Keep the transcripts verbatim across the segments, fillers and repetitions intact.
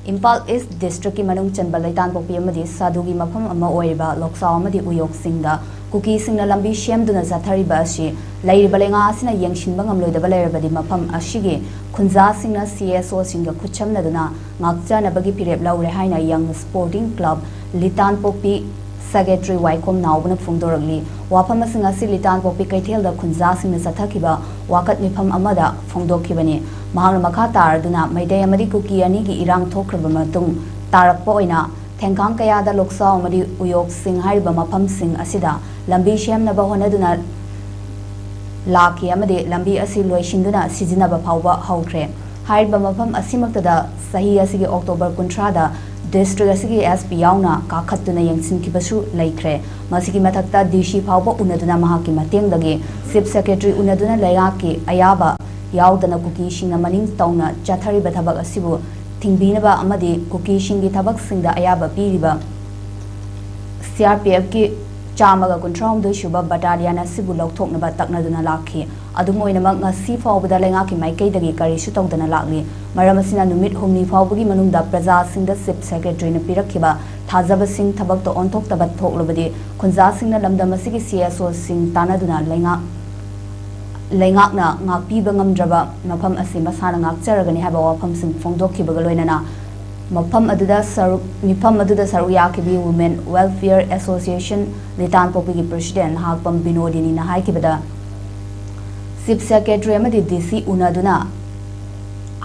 ꯏꯝꯐꯥꯜ ꯏꯁ ꯗꯤꯁꯇ꯭ꯔꯤꯛꯀꯤ ꯃꯅꯨꯡ ꯆꯟꯕ ꯂꯩꯇꯥꯟꯄꯣꯛꯄꯤ ꯑꯃꯗꯤ ꯁꯥꯗꯨꯒꯤ ꯃꯐꯝ ꯑꯃ ꯑꯣꯏꯔꯤꯕ ꯂꯣꯛꯆꯥꯎ ꯑꯃꯗꯤ ꯎꯌꯣꯛꯁꯤꯡꯗ ꯀꯨꯀꯤꯁꯤꯡꯅ ꯂꯝꯕꯤ ꯁꯦꯝꯗꯨꯅ ꯆꯠꯊꯔꯤꯕ ꯑꯁꯤ ꯂꯩꯔꯤꯕ ꯂꯩꯉꯥꯛ ꯑꯁꯤꯅ ꯌꯦꯡꯁꯤꯟꯕ ꯉꯝꯂꯣꯏꯗꯕ ꯂꯩꯔꯕꯗꯤ ꯃꯐꯝ ꯑꯁꯤꯒꯤ ꯈꯨꯟꯖꯥꯁꯤꯡꯅ ꯁꯤ ꯑꯦꯁ ꯑꯣꯁꯤꯡꯒ ꯈꯨꯠꯁꯝꯅꯗꯨꯅ ꯉꯥꯛꯆꯅꯕꯒꯤ ꯐꯤꯔꯦꯞ ꯂꯧꯔꯦ ꯍꯥꯏꯅ ꯌꯪ ꯁ꯭ꯄꯣꯔꯇꯤꯡ ꯀ꯭ꯂꯕ ꯂꯤꯇꯥꯟꯄꯣꯛꯄꯤ ꯁꯦꯀ꯭ꯔꯦꯇꯔꯤ ꯋꯥꯏꯈꯣꯝ ꯅꯥꯎꯕꯅ ꯐꯣꯡꯗꯣꯔꯛꯂꯤ꯫ ꯋꯥꯐꯝ ꯑꯁꯤꯡ ꯑꯁꯤ ꯂꯤꯇꯥꯟꯄꯣꯛꯄꯤ ꯀꯩꯊꯦꯜꯗ ꯈꯨꯟꯖꯥꯁꯤꯡꯅ ꯆꯠꯊꯈꯤꯕ ꯋꯥꯀꯠ ꯃꯤꯐꯝ ꯑꯃꯗ ꯐꯣꯡꯗꯣꯛꯈꯤꯕꯅꯤ꯫ ꯃꯍꯥꯛꯅ ꯃꯈꯥ ꯇꯥꯔꯗꯨꯅ ꯃꯩꯇꯩ ꯑꯃꯗꯤ ꯀꯨꯀꯤ ꯑꯅꯤꯒꯤ ꯏꯔꯥꯡ ꯊꯣꯛꯈ꯭ꯔꯕ ꯃꯇꯨꯡ ꯇꯥꯔꯛꯄ ꯑꯣꯏꯅ ꯊꯦꯡꯈꯥꯡ ꯀꯌꯥꯗ ꯂꯣꯛꯆꯥꯎ ꯑꯃꯗꯤ ꯎꯌꯣꯛꯁꯤꯡ ꯍꯥꯏꯔꯤꯕ ꯃꯐꯝꯁꯤꯡ ꯑꯁꯤꯗ ꯂꯝꯕꯤ ꯁꯦꯝꯅꯕ ꯍꯣꯠꯅꯗꯨꯅ ꯂꯥꯛꯈꯤ ꯑꯃꯗꯤ ꯂꯝꯕꯤ ꯑꯁꯤ ꯂꯣꯏꯁꯤꯟꯗꯨꯅ ꯁꯤꯖꯤꯟꯅꯕ ꯐꯥꯎꯕ ꯍꯧꯈ꯭ꯔꯦ꯫ ꯍꯥꯏꯔꯤꯕ ꯃꯐꯝ ꯑꯁꯤꯃꯛꯇꯗ ꯆꯍꯤ ꯑꯁꯤꯒꯤ ꯑꯣꯛꯇꯣꯕꯔ ꯀꯨꯟꯊ꯭ꯔꯥꯗ ꯗꯤꯁꯇ꯭ꯔꯤꯛ ꯑꯁꯤꯒꯤ ꯑꯦꯁ ꯄꯤ ꯌꯥꯎꯅ ꯀꯥꯈꯠꯇꯨꯅ ꯌꯦꯡꯁꯤꯟꯈꯤꯕꯁꯨ ꯂꯩꯈ꯭ꯔꯦ꯫ ꯃꯁꯤꯒꯤ ꯃꯊꯛꯇ ꯗꯤ ꯁꯤ ꯐꯥꯎꯕ ꯎꯅꯗꯨꯅ ꯃꯍꯥꯛꯀꯤ ꯃꯇꯦꯡꯗꯒꯤ ꯆꯤꯐ ꯁꯦꯀ꯭ꯔꯦꯇꯔꯤ ꯎꯅꯗꯨꯅ ꯂꯩꯉꯥꯛꯀꯤ ꯑꯌꯥꯕ ꯌꯥꯎꯗꯅ ꯀꯨꯀꯤꯁꯤꯡꯅ ꯃꯅꯤꯡ ꯇꯧꯅ ꯆꯠꯊꯔꯤꯕ ꯊꯕꯛ ꯑꯁꯤꯕꯨ ꯊꯤꯡꯕꯤꯅꯕ ꯑꯃꯗꯤ ꯀꯨꯀꯤꯁꯤꯡꯒꯤ ꯊꯕꯛꯁꯤꯡꯗ ꯑꯌꯥꯕ ꯄꯤꯔꯤꯕ ꯁꯤ ꯑꯥꯔ ꯄꯤ ꯑꯦꯐꯀꯤ ꯆꯥꯝꯃꯒ ꯀꯨꯟꯊ꯭ꯔꯥꯍꯨꯝꯗꯣꯏ ꯁꯨꯕ ꯕꯇꯥꯂꯤꯌꯟ ꯑꯁꯤꯕꯨ ꯂꯧꯊꯣꯛꯅꯕ ꯇꯛꯅꯗꯨꯅ ꯂꯥꯛꯈꯤ꯫ ꯑꯗꯨꯝ ꯑꯣꯏꯅꯃꯛ, ꯉꯁꯤ ꯐꯥꯎꯕꯗ ꯂꯩꯉꯥꯛꯀꯤ ꯃꯥꯏꯀꯩꯗꯒꯤ ꯀꯔꯤꯁꯨ ꯇꯧꯗꯅ ꯂꯥꯛꯂꯤ꯫ ꯃꯔꯝ ꯑꯁꯤꯅ, ꯅꯨꯃꯤꯠ ꯍꯨꯝꯅꯤ ꯐꯥꯎꯕꯒꯤ ꯃꯅꯨꯡꯗ ꯄ꯭ꯔꯖꯥꯁꯤꯡꯗ ꯆꯤꯐ ꯁꯦꯀ꯭ꯔꯦꯇꯔꯤꯅ ꯄꯤꯔꯛꯈꯤꯕ ꯊꯥꯖꯕꯁꯤꯡ ꯊꯕꯛꯇ ꯑꯣꯟꯊꯣꯛꯇꯕ ꯊꯣꯛꯂꯕꯗꯤ, ꯈꯨꯟꯖꯥꯁꯤꯡꯅ ꯂꯝꯗꯝ ꯑꯁꯤꯒꯤ ꯁꯤ ꯑꯦꯁ ꯑꯣꯁꯤꯡ ꯇꯥꯟꯅꯗꯨꯅ ꯂꯩꯉꯥꯛ ꯂꯩꯉꯥꯛꯅ ꯉꯥꯛꯄꯤꯕ ꯉꯝꯗ꯭ꯔꯕ ꯃꯐꯝ ꯑꯁꯤ ꯃꯁꯥꯅ ꯉꯥꯛꯆꯔꯒꯅꯤ ꯍꯥꯏꯕ ꯋꯥꯐꯝꯁꯤꯡ ꯐꯣꯡꯗꯣꯛꯈꯤꯕꯒ ꯂꯣꯏꯅꯅ ꯃꯐꯝ ꯑꯗꯨꯗ ꯁꯔꯨꯛ, ꯃꯤꯐꯝ ꯑꯗꯨꯗ ꯁꯔꯨꯛ ꯌꯥꯈꯤꯕꯤ Women Welfare Association ꯂꯤꯇꯥꯟꯄꯣꯛꯄꯤꯒꯤ ꯄ꯭ꯔꯁꯤꯗꯦꯟ ꯅꯍꯥꯛꯄꯝ ꯕꯤꯅꯣꯗꯤꯅꯤꯅ ꯍꯥꯏꯈꯤꯕꯗ, ꯆꯤꯐ ꯁꯦꯀ꯭ꯔꯦꯇꯔꯤ ꯑꯃꯗꯤ ꯗꯤ ꯁꯤ ꯎꯅꯗꯨꯅ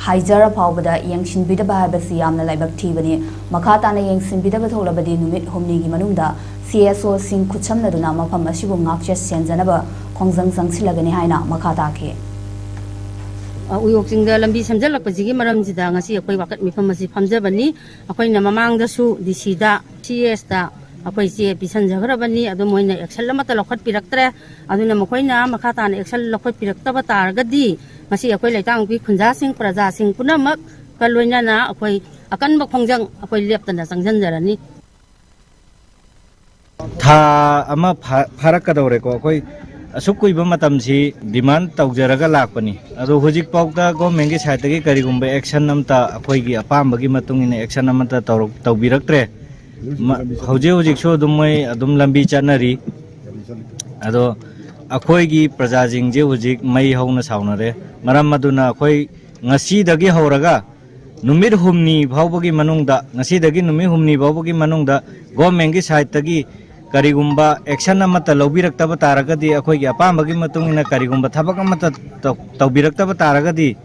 ꯍꯥꯏꯖꯔ ꯐꯥꯎꯕꯗ ꯌꯦꯡꯁꯤꯟꯕꯤꯗꯕ ꯍꯥꯏꯕꯁꯤ ꯌꯥꯝꯅ ꯂꯥꯏꯕꯛ ꯊꯤꯕꯅꯤ꯫ ꯃꯈꯥ ꯇꯥꯅ ꯌꯦꯡꯁꯤꯟꯕꯤꯗꯕ ꯊꯣꯛꯂꯕꯗꯤ, ꯅꯨꯃꯤꯠ ꯍꯨꯝꯅꯤꯒꯤ ꯃꯅꯨꯡꯗ ꯁꯤ ꯑꯦꯁ ꯑꯣꯁꯤꯡ ꯈꯨꯠꯁꯝꯅꯗꯨꯅ ꯃꯐꯝ ꯑꯁꯤꯕꯨ ꯉꯥꯛꯆ ꯁꯦꯟꯖꯅꯕ ꯈꯣꯡꯖꯪ ꯆꯪꯁꯤꯜꯂꯒꯅꯤ ꯍꯥꯏꯅ ꯃꯈꯥ ꯇꯥꯈꯤ꯫ ꯑ, ꯎꯌꯣꯛ ꯆꯤꯡꯗ ꯂꯝꯕꯤ ꯁꯦꯝꯖꯤꯜꯂꯛꯄꯁꯤꯒꯤ ꯃꯔꯝꯁꯤꯗ ꯉꯁꯤ ꯑꯩꯈꯣꯏ ꯋꯥꯀꯠ ꯃꯤꯐꯝ ꯑꯁꯤ ꯐꯝꯖꯕꯅꯤ꯫ ꯑꯩꯈꯣꯏꯅ ꯃꯃꯥꯡꯗꯁꯨ ꯗꯤ ꯁꯤꯗ, ꯁꯤ ꯑꯦꯁꯇ ꯑꯩꯈꯣꯏ ꯆꯦ ꯄꯤꯁꯟꯖꯈ꯭ꯔꯕꯅꯤ꯫ ꯑꯗꯨ ꯃꯣꯏꯅ ꯑꯦꯛꯁꯟ ꯑꯃꯠꯇ ꯂꯧꯈꯠꯄꯤꯔꯛꯇ꯭ꯔꯦ꯫ ꯑꯗꯨꯅ ꯃꯈꯣꯏꯅ ꯃꯈꯥ ꯇꯥꯅ ꯑꯦꯛꯁꯟ ꯂꯧꯈꯠꯄꯤꯔꯛꯇꯕ ꯇꯥꯔꯒꯗꯤ, ꯉꯁꯤ ꯑꯩꯈꯣꯏ ꯂꯩꯇꯥꯡꯄꯤ ꯈꯨꯟꯖꯥꯁꯤꯡ, ꯄ꯭ꯔꯖꯥꯁꯤꯡ ꯄꯨꯝꯅꯃꯛꯀ ꯂꯣꯏꯅꯅ ꯑꯩꯈꯣꯏ ꯑꯀꯟꯕ ꯈꯣꯡꯖꯪ ꯑꯩꯈꯣꯏ ꯂꯦꯞꯇꯅ ꯆꯪꯁꯤꯟꯖꯔꯅꯤ꯫ ꯊꯥ ꯑꯃ ꯐꯥ-, ꯐꯥꯔꯛꯀꯗꯧꯔꯦꯀꯣ꯫ ꯑꯩꯈꯣꯏ, ꯑꯁꯨꯛ ꯀꯨꯏꯕ ꯃꯇꯝꯁꯤ ꯗꯤꯃꯥꯟ ꯇꯧꯖꯔꯒ ꯂꯥꯛꯄꯅꯤ꯫ ꯑꯗꯣ ꯍꯧꯖꯤꯛꯐꯥꯎꯗ ꯒꯣꯔꯃꯦꯟꯒꯤ ꯁꯥꯏꯠꯇꯒꯤ ꯀꯔꯤꯒꯨꯝꯕ ꯑꯦꯛꯁꯟ ꯑꯃꯇ, ꯑꯩꯈꯣꯏꯒꯤ ꯑꯄꯥꯝꯕꯒꯤ ꯃꯇꯨꯡ ꯏꯟꯅ ꯑꯦꯛꯁꯟ ꯑꯃꯇ ꯇꯧꯔꯛ-, ꯇꯧꯕꯤꯔꯛꯇ꯭ꯔꯦ꯫ ꯃ-, ꯍꯧꯖꯤꯛ ꯍꯧꯖꯤꯛꯁꯨ ꯑꯗꯨꯝ ꯃꯣꯏ ꯑꯗꯨꯝ ꯂꯝꯕꯤ ꯆꯠꯅꯔꯤ꯫ ꯑꯗꯣ ꯑꯩꯈꯣꯏꯒꯤ ꯄ꯭ꯔꯖꯥꯁꯤꯡꯁꯦ ꯍꯧꯖꯤꯛ ꯃꯩ ꯍꯧꯅ ꯁꯥꯎꯅꯔꯦ꯫ ꯃꯔꯝ ꯑꯗꯨꯅ ꯑꯩꯈꯣꯏ ꯉꯁꯤꯗꯒꯤ ꯍꯧꯔꯒ ꯅꯨꯃꯤꯠ ꯍꯨꯝꯅꯤ ꯐꯥꯎꯕꯒꯤ ꯃꯅꯨꯡꯗ, ꯉꯁꯤꯗꯒꯤ ꯅꯨꯃꯤꯠ ꯍꯨꯝꯅꯤ ꯐꯥꯎꯕꯒꯤ ꯃꯅꯨꯡꯗ ꯒꯣꯔꯃꯦꯟꯒꯤ ꯁꯥꯏꯠꯇꯒꯤ ꯀꯔꯤꯒꯨꯝꯕ ꯑꯦꯛꯁꯟ ꯑꯃꯠꯇ ꯂꯧꯕꯤꯔꯛꯇꯕ ꯇꯥꯔꯒꯗꯤ, ꯑꯩꯈꯣꯏꯒꯤ ꯑꯄꯥꯝꯕꯒꯤ ꯃꯇꯨꯡ ꯏꯟꯅ ꯀꯔꯤꯒꯨꯝꯕ ꯊꯕꯛ ꯑꯃꯠꯇ ꯇꯧ-, ꯇꯧꯕꯤꯔꯛꯇꯕ ꯇꯥꯔꯒꯗꯤ,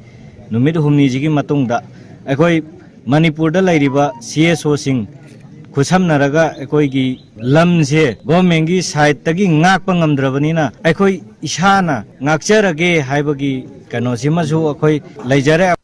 ꯅꯨꯃꯤꯠ ꯍꯨꯝꯅꯤꯁꯤꯒꯤ ꯃꯇꯨꯡꯗ ꯑꯩꯈꯣꯏ ꯃꯅꯤꯄꯨꯔꯗ ꯂꯩꯔꯤꯕ ꯁꯤ ꯑꯦꯁ ꯑꯣꯁꯤꯡ, ꯈꯨꯠꯁꯝꯅꯔꯒ ꯑꯩꯈꯣꯏꯒꯤ ꯂꯝꯁꯦ ꯒꯣꯔꯃꯦꯟꯒꯤ ꯁꯥꯏꯠꯇꯒꯤ ꯉꯥꯛꯄ ꯉꯝꯗ꯭ꯔꯕꯅꯤꯅ, ꯑꯩꯈꯣꯏ ꯏꯁꯥꯅ ꯉꯥꯛꯆꯔꯒꯦ ꯍꯥꯏꯕꯒꯤ ꯀꯩꯅꯣꯁꯤꯃꯁꯨ ꯑꯩꯈꯣꯏ ꯂꯩꯖꯔꯦ꯫